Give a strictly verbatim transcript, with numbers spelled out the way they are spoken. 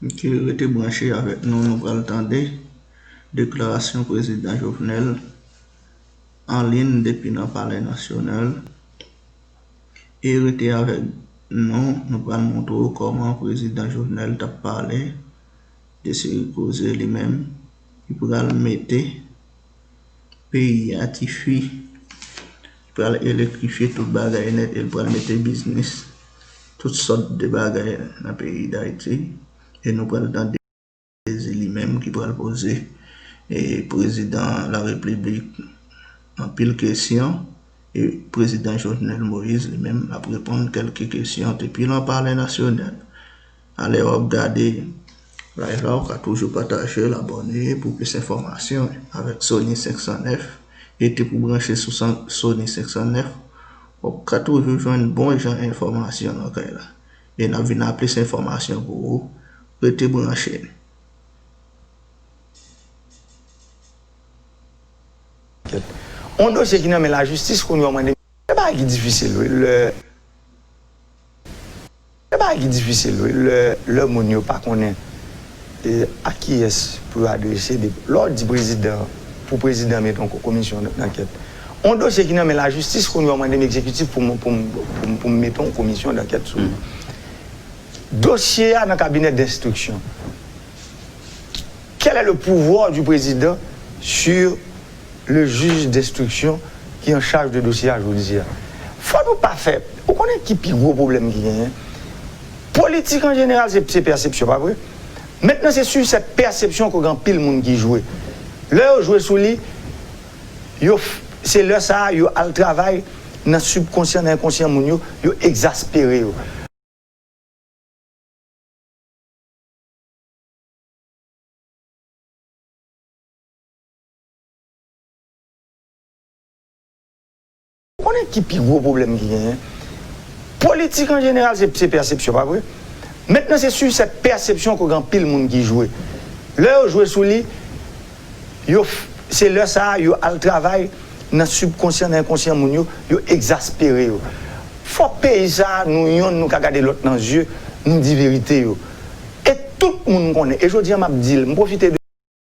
Ok, rete branche avèk nou, nou pral tande deklarasyon prezidan Jovenel an liy depi nan Palè Nasyonal. E rete avèk nou, nou pral montre w kòman prezidan Jovenel t ap pale de seri koze li menm ki pral mete peyi a tifi, pral elektrifye tout bagay nèt, e l pral mete biznis, tout sòt de bagay nan peyi Dayiti. E nou pral tande li menm ki pral poze, e, prezidan larepiblik anpil kesyon, e prezidan Jovenel Moïse li menm l ap reponn kèlke kesyon depi nan Palè Nasyonal. Alè w ap gade live la, w ka toujou pataje l, abòne pou plis enfòmasyon avèk Sony senk san nèf. Rete pou branche sou san- Sony senk san nèf, w ap ka toujou jwenn bon jan enfòmasyon nan kay la. E n ap vin ak plis enfòmasyon pou ou. Rete branche. On dosye ki nan men lajistis kounye a w mande. Se bagay ki difisil wi lè. Se bagay ki difisil wi lè lè moun yo pa konnen e a kiyès pou yo adrese de lè w di prezidan pou prezidan mete yon komisyon dankèt. On dosye ki nan men lajistis kounye a w mande m egzekitif pou m pou m pou m pou m mete yon komisyon dankèt sou li. Dosye a nan kabinè denstriksyon. Quel est le pouvoir du président sur le juge d'instruction ki an chaj de dosye a jodi a? Fò nou pa fè, ou konnen ki pi gwo pwoblèm ki genyen? Politik an jeneral se se pèsepsyon, pa vre? Mentnan se sou sèt pèsepsyon ke gen anpil moun ki jwe. Lè yo jwe sou li, yo se lè sa a yo al travay nan sibkonsyan, nan enkonsyan moun yo, yo egzaspere yo. Ou konnen ki pi gwo pwoblèm ki genyen? Politik an jeneral se se pèsepsyon, pa vre? Mentnan se sou sèt pèsepsyon ke gen anpil moun ki jwe. Lè yo jwe sou li, yo se lè sa a yo al travay nan sibkonsyan, nan enkonsyan moun yo, yo egzaspere yo. Fò peyi sa a nou yonn, nou ka gade lòt nan zye, nou di verite yo. E tout moun konnen, e jodi a m ap di l, m pwofite de